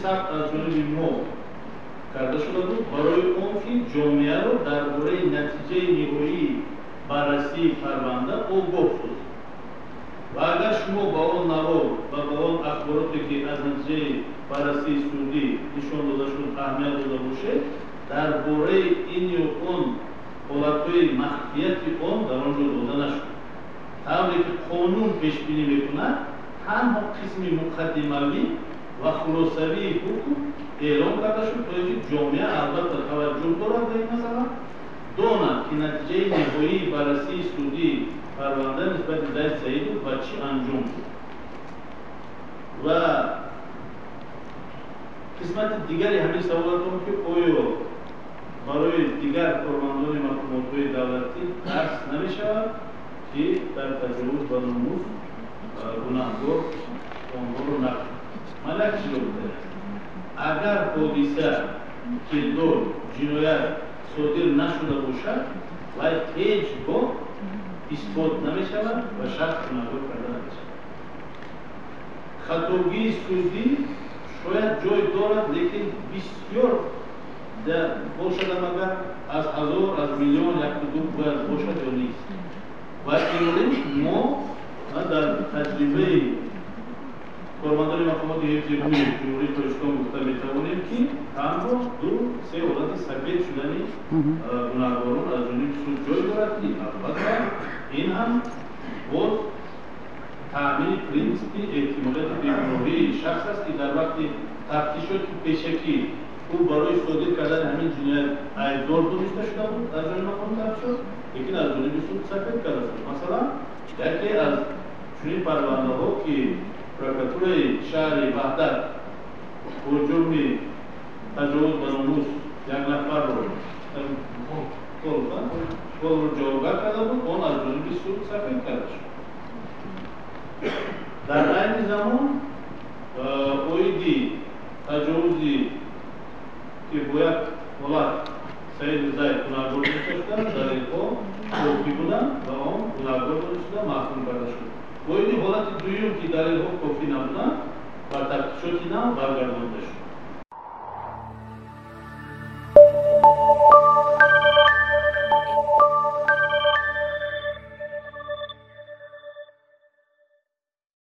Сабт аз ҷониби мо карда шуда буд барои он ки ҷомеаро дар бораи натиҷаи ниҳоии баррасии парванда огоҳ созем. Ва агар шумо ба он навор ва ба он ахбороте, ки аз натиҷаи баррасии судӣ нишон дода шуд, аҳамият дода бошед, дар бораи ин ё он ҳолатҳои махфияти он дар он ҷо дода нашуд. Тавре ки қонун пешбинӣ мекунад, танҳо қисми муқаддимавӣ ва хулосавии ҳукм эълон карда шуд, то ин ки ҷомеа албатта таваҷҷӯҳ дорад ба ин масъала, донад, ки натиҷаи ниҳоии баррасии судии парванда нисбати Зайд Саидов ба чӣ анҷом шуд. Ва қисмати дигари ҳамин саволатон, ки оё барои дигар кормандони мақомотҳои давлатӣ дарс намешавад, ки дар таҷовуз ба номус гунаҳгор онҳоро накунад. Ман як чизро гуфтаам: агар ҳодиса, кирдор, ҷиноят содир нашуда бошад, вай ҳеҷ гоҳ исбот намешавад ва шахс гунаҳгор карда намешавад. Хатогии судӣ шояд ҷой дорад, лекин бисёр бошадам, агар аз ҳазор, аз миллион яку ду бояд бошад ё нест. Ва имрӯз мо дар таҷрибаи кормандони мақомоти ҳифзи ҳуқуқи Ҷумҳурии Тоҷикистон гуфта метавонем, ки танҳо ду се ҳолати сафед шудани гунаҳгорон аз ҷониби суд ҷой дорад, ки албатта ин ҳам боз таъмини принсипи эҳтимолияти бегуноҳии шахс аст, ки дар вақти тафтишоти пешакӣ ӯ барои содир кардани ҳамин ҷиноят айбдор дониста шуда буд аз ҷониби мақомоти тафтишот, лекин аз ҷониби суд сафед карда шуд. Масалан, яке аз чунин парвандаҳо, ки прокуратураи шаҳри Ваҳдат бо ҷурми таҷовуз ба номус як нафарро ҷавобгар карда буд, он аз ҷониби суд сафед карда шуд. Дар айни замон оиди таҷовузи, ки бо як ҳолат Саиду Зайд гунаҳгор дониста шуданд, далелҳо кофӣ буданд ва он гунаҳгор дониста шуда, маҳкум карда шуд. Оиди ҳолати дуюм, ки далелҳо кофӣ набуданд, ба тафтишоти нав баргардонида шуд.